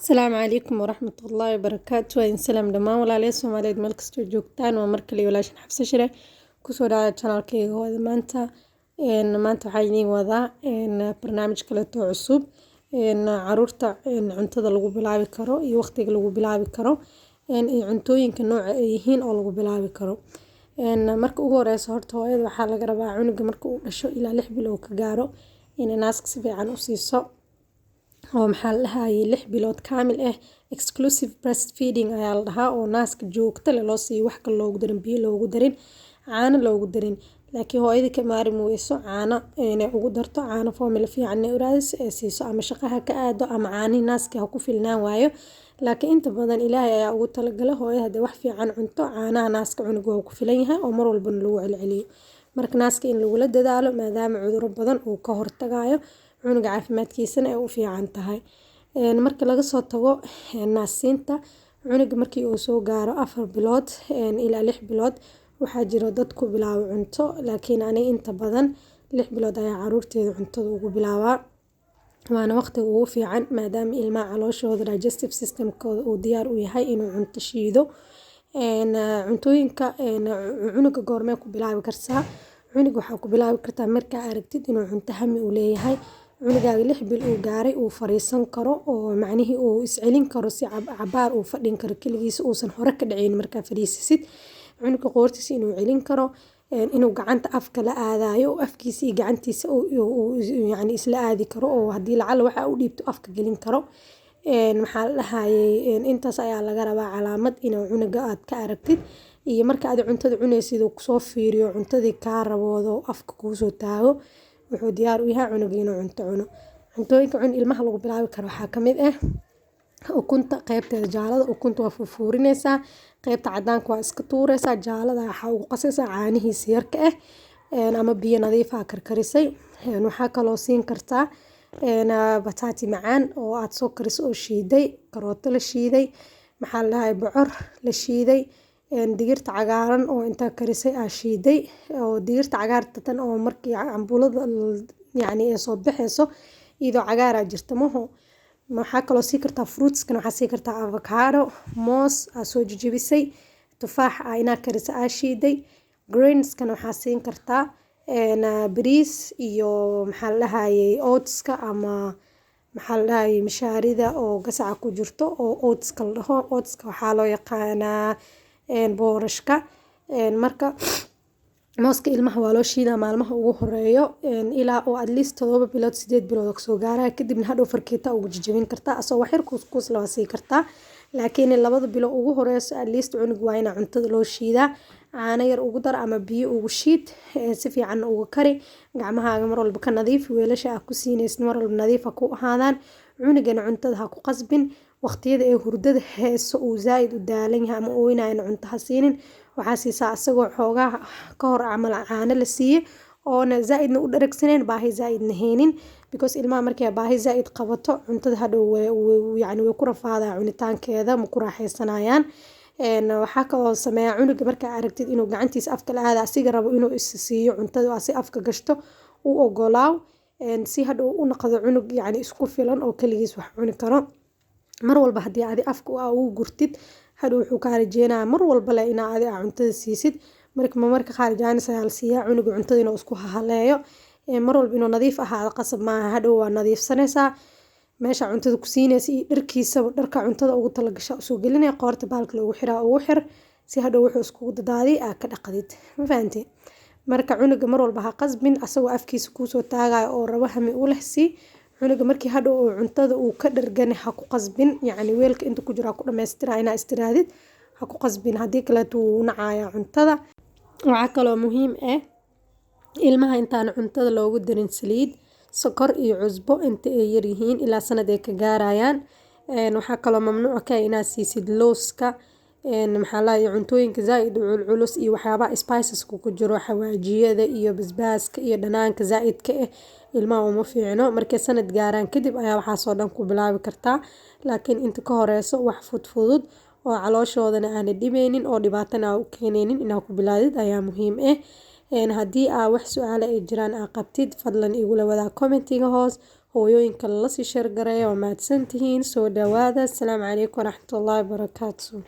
Asalaamu calaykum waraxmatullaahi wabarakaatu. Waa idin salaam dhammaan walaalayaal Soomaaliyeed meel kastoo joogtaan. Waa mar kale walaashin Xafsa Shire. Kusoo dhawaada channelkayga hooyada. Maanta maanta waxaa idiin wadaa barnaamij kaleeto cusub, caruurta cuntada lagu bilaabi karo iyo waqtiga lagu bilaabi karo iyo cuntooyinka nooca ay yihiin oo lagu bilaabi karo. Marka ugu horeyso, horta hooyada waxaa laga rabaa cunuga marka uu dhasho ilaa 6 bilood ka gaaro inay naaska si fiican u siiso, oo maxaa la dhahayay, 6 bilood kaamil ah exclusive breastfeeding ayaa la dhahaa, oo naaska joogto leh loo siiyo, wax kale loogu darin, biyo loogu darin, caano loogu darin. Laakiin hooyada ka maarmi weyso, caano inay ugu darto, caano formula fiican inay u raadiso ee siiso, ama shaqo ha ka aado ama caanihi naaska ha ku filnaan waayo. Laakiin inta badan Ilaahay ayaa ugu talagalay, hooyada hadday wax fiican cunto, caanaha naaska cunuga waa ku filan yahay oo mar walbana lagu celceliyo. Marka naaska in lagula dadaalo, maadaama cudurro badan uu ka hortagayo, cunuga caafimaadkiisana ay u fiican tahay. Marka laga soo tago naasiinta, cunuga markii uu soo gaaro 4 bilood ilaa 6 bilood, waxaa jira dad ku bilaabo cunto, laakiin aniga inta badan 6 bilood ayaa caruurteyda cuntada ugu bilaabaa, waana waqtiga ugu fiican, maadaama ilmaha calooshooda digestive systemkooda uu diyaar u yahay inuu cunto shiido. Cuntooyinka cunuga goormee ku bilaabi kartaa? Cunuga waxaa ku bilaabi kartaa markaa aragtid inuu cunto hami u leeyahay, cunugaaga 6 bil uu gaaray, uu fariisan karo, oo macnihii uu iscelin karo, si cabaar uu fadhin karo keligiis, uusan hore ka dhacayn markaa fadhiisisid, cunuga qoortiisa inuu celin karo, inuu gacanta afka la aadayo, afkiisa iyo gacantiisa yacni isla aadi karo, oo haddii lacala waxa u dhiibto afka gelin karo. Maxaa la dhahayay, intaas ayaa laga rabaa calaamad inuu cunuga aad ka aragtid. Iyo marka aad cuntada cunaysid uu kusoo fiiriyo, cuntadii kaa raboodo, afka kuusoo taago, wuxuu diyaar u yahay cunuga inuu cunto cuno. Cuntooyinka ilmaha lagu bilaabi karo waxaa kamid ah ukunta qeybteeda jaalada. Ukunta waa furfurineysaa, qeybta cadaanka waa iska tuureysaa, jaalada waxaa ugu qaseysaa caanihiisa yarka ah ama biyo nadiif ah karkarisay. Waxaa kaloo siin kartaa bataati macaan oo aad soo karisay oo shiiday, karooto la shiiday, maxaa la dhahay, bocor la shiiday, digirta cagaaran oo intaa karisay aa shiiday, oo digirta cagaarta tan oo markii cambuulada yacni ay soo baxeyso iyadoo cagaar aa jirta maho. Waxaa kaloo sii kartaa fruitskan, waxaa sii kartaa avocado, moos aa soo jajabisay, tufaax aa inaa karisay aa shiiday. Grainskan waxaa siin kartaa bariis iyo, maxaa la dhahayay, oatska ama, maxaa la dhahayay, mishaarida oo gasaca ku jirto oo oatska la dhaho. Oatska waxaa loo yaqaanaa boorashka. Marka mooska ilmaha waa loo shiidaa maalmaha ugu horeeyo, ilaa oo at least 7 bilood, 8 bilood kasoo gaaraya. Kadibna hadhow fargeeta ugu jajabin kartaa, asoo wax yar kuuskuus la waa sii kartaa. Laakiin 2da bilo ugu horeyso at least cunug waa inaa cuntada loo shiidaa. Caano yar ugu dar ama biyo ugu shiid, si fiican uga kari. Gacmahaaga mar walba ka nadiif, weelasha aad ku siinaysid mar walba nadiif ha ku ahaadaan. Cunugana cuntada ha ku qasbin. Waqtiyada ay hurdada heeso, uu zaaid u daalan yahay ama ooynayana, cunto ha siinin. Waxaa siisaa asagoo xoogaa ka hor camal caano la siiyey, oona zaaidna u dharagsaneyn, baahi zaaidna haynin, because ilmaha markay baahi zaaid qabato, cuntada hadhow yacni way ku rafaadayaan cunitaankeeda, ma ku raaxaysanayaan. Waxaa kaloo sameeyaa, cunuga markaa aragtid inuu gacantiisa afka la aada, asiga rabo inuu is siiyo cuntada, asi afka gashto, u ogolaaw, si hadhow u noqdo cunug yacni isku filan oo kaligiis wax cuni karo. Mar walba haddii adi afka ugu gurtid, hadhow wuxuu kaa rajeynayaa mar walba leh inaa adi aa cuntada siisid. Marka marmarka qaar jaanis ayaa la siiyaa cunuga cuntada inuu isku haleeyo. Mar walba inuu nadiif ahaado qasab maaha, hadhow waa nadiifsanaysaa meesha cuntada ku siinaysa iyo dharkiisaba. Dharka cuntada ugu talagasha usoo gelinaya, qoorta baalka loogu xiraa ugu xir, si hadhow wuxuu iskugu dadaadiy aa ka dhaqdid. Ma fahanteen? Marka cunuga mar walba ha qasbin. Asagoo afkiisa kuusoo taagayo oo rabo, hami u leh, sii. Cunuga markii hadhow uu cuntada uu ka dhargana, ha ku qasbin. Yacni weelka inta ku jiro ha ku dhamaystira inaa istiraadid, ha ku qasbin, haddii kaleeto wuu nacayaa cuntada. Waxaa kaloo muhiim ah, ilmaha intaan cuntada loogu darin saliid, sokor iyo cusbo inta ay yaryihiin, ilaa sanad ay ka gaarayaan. Waxaa kaloo mamnuuc ka ah inaad siisid looska, maxaa la cuntooyinka zaaid u culculus iyo waxyaabaha spiceska ku jiro, xawaajiyada iyo basbaaska iyo dhanaanka zaaidka ah ilmaha uma fiicno. Markay sanad gaaraan kadib ayaa waxaasoo dhan ku bilaabi kartaa, laakiin inta ka horeyso wax fudfudud oo calooshoodana aana dhibeynin oo dhibaatana u keeneynin inaad ku bilaawdid ayaa muhiim ah. Haddii aa wax su-aalo ay jiraan aa qabtid, fadlan igula wadaag commentiga hoos. Hooyooyinka lasii share gareeya. Waa mahadsantihiin, soo dhawaada. Asalaamu calaykum waraxmatullaahi wabarakaatu.